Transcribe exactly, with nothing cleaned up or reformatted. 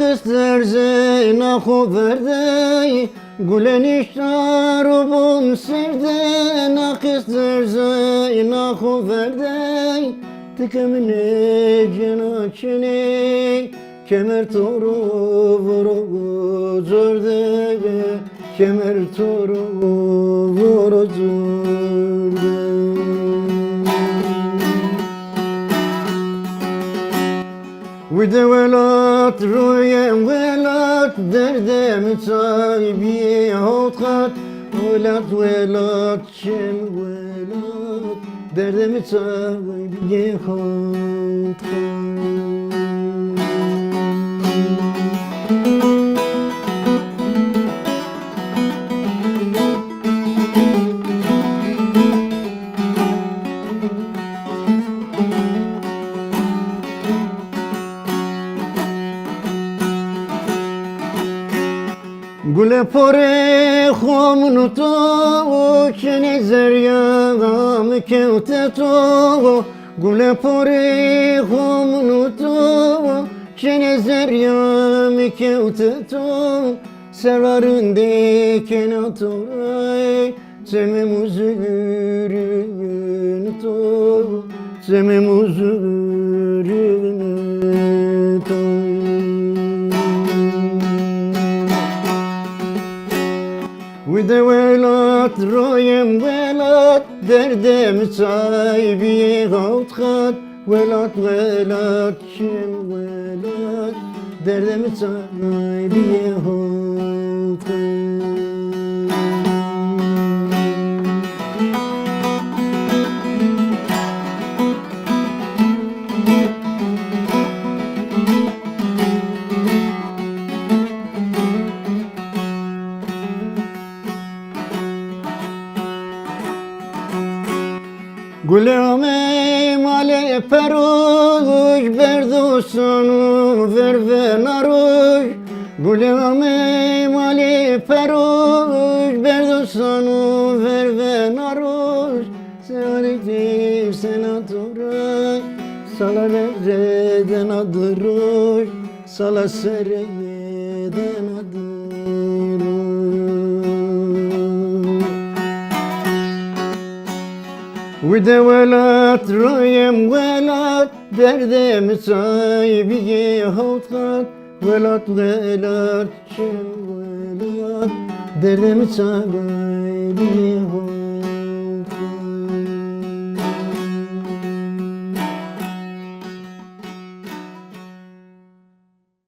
Qistir zeyna xo verdey, gule niştar û bom serdê, na qistir zeyna xo verdey, ti ke mi nêcena çinê, kemer to ro voro cordê, kemer to ro voro cordê. Wide welat royem welat, derdê mi çay biyê hawt qat. Welat, welat, çem welat, derdê mi çay biyê hawt qat. Gule porê xo min û to, çinê zerrîya mi kewte to. Gule porê xo min û to, çinê zerrîya mi kewte to. Serra rindê kena to rey, çemê muzurîn to, çemê muzurîn to. Wide welat, royem welat, derdê mi çay biyê hawt qat. Welat, welat, çem welat, derdê mi çay biyê hawt qat. Gule amey malê peroj, berdo sano vervena roj. Gule amey malê peroj, berdo sano vervena roj. Serê sena to rey, sala verê dena di roj. Sala serê dena di roj. Wide welat, royem welat, derdê mi çay biyê hawt qat. Welat, welat, çem welat, derdê mi çay biyê hawt